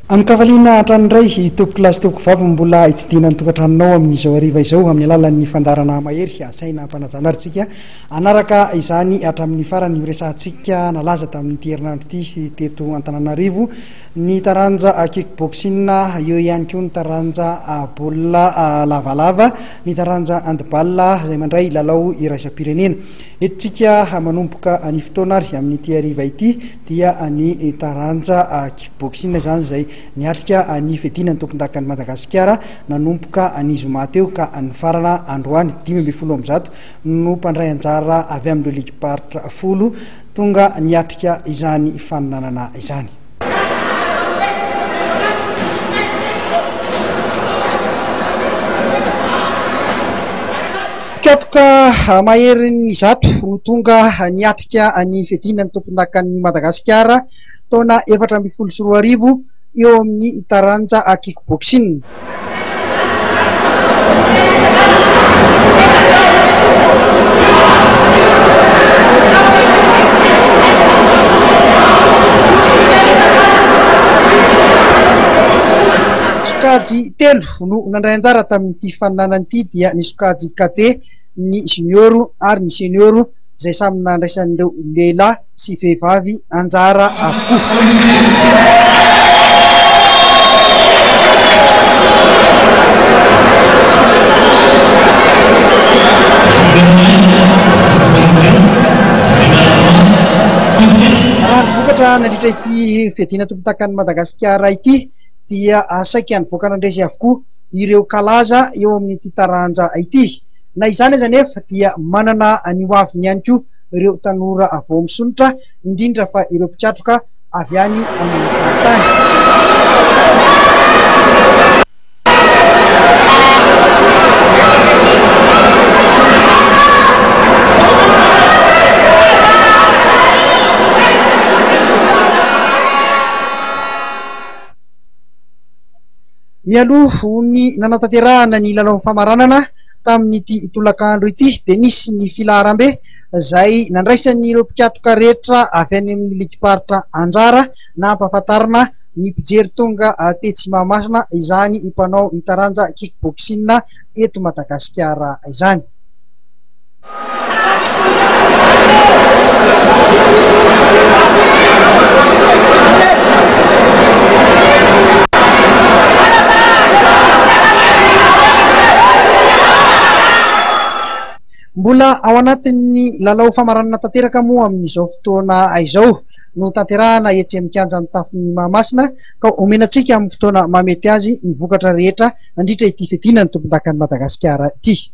Amin-kafaliana hatrany indray i Tompokolahy sy Tompokovavy mbola hitsidihana ny tokantranonao amin'izao hariva izao amin'ny alalan'ny fandaharana mahery asaina ampanajana ary tsika hanaraka izany hatramin'ny farany. Io resahantsika nalaza tamin'ity herinandro ity teto Antananarivo ny taranja kick-boxing, eo ihany koa ny taranja baolina lavalava, ny taranja handball izay mandray lalao iraisam-pirenena. Entintsika manomboka ny fotoana ary amin'ity hariva ity dia ny taranja kick-boxing izany izay niatrika ny fiadiana ny tompondakan'i Madagasikara nanomboka ny zoma teo ka nifarana androany. 115 no mpandray anjara avy amin'ireo ligim-paritra 10 tonga niatrika izany faninanana izany. Mpikatroka maherin'ny 100 no tonga niatrika ny fiadiana ny tompondakan'i Madagasikara taona 2014 eo amin'ny taranja kick-boxing. Sokajy telo no nandray anjara tamin'ity faninanana ity dia ny sokajy cadet, ny junior ary ny senior izay samy nandraisan'ireo lehilahy sy vehivavy anjara avokoa. Raha ny vokatra nandritra ity fiadiana tompondakan'i Madagasikara ity dia saika nivoaka nandresy avokoa ireo kalaza eo amin'ity taranja ity. Na izany aza anefa dia manana ny ho aviny ihany koa ireo tanora vao misondrotra, indrindra fa ireo mpikatroka avy any amin'ny faritany. Mialoha ny nanatanterahana ny lalao famaranana tamin'ity tolakandro ity dia nisy ny filaharambe izay nandraisan'ireo mpikatroka rehetra avy any amin'ny ligim-paritra anjara nampahafantarina ny mpijery tonga tetsy Mahamasina izany mpanao ny taranja kick-boxing eto Madagasikara izany. Mbola ao anatin'ny lalao famaranana tanteraka moa amin'izao fotoana izao no tanterahana etsy amin'ny kianjan'ny tafon'i Mahamasina ka omena antsika amin'ny fotoana mahamety azy ny vokatra rehetra nandritra ity fiadiana ny tompondakan'i Madagasikara ity.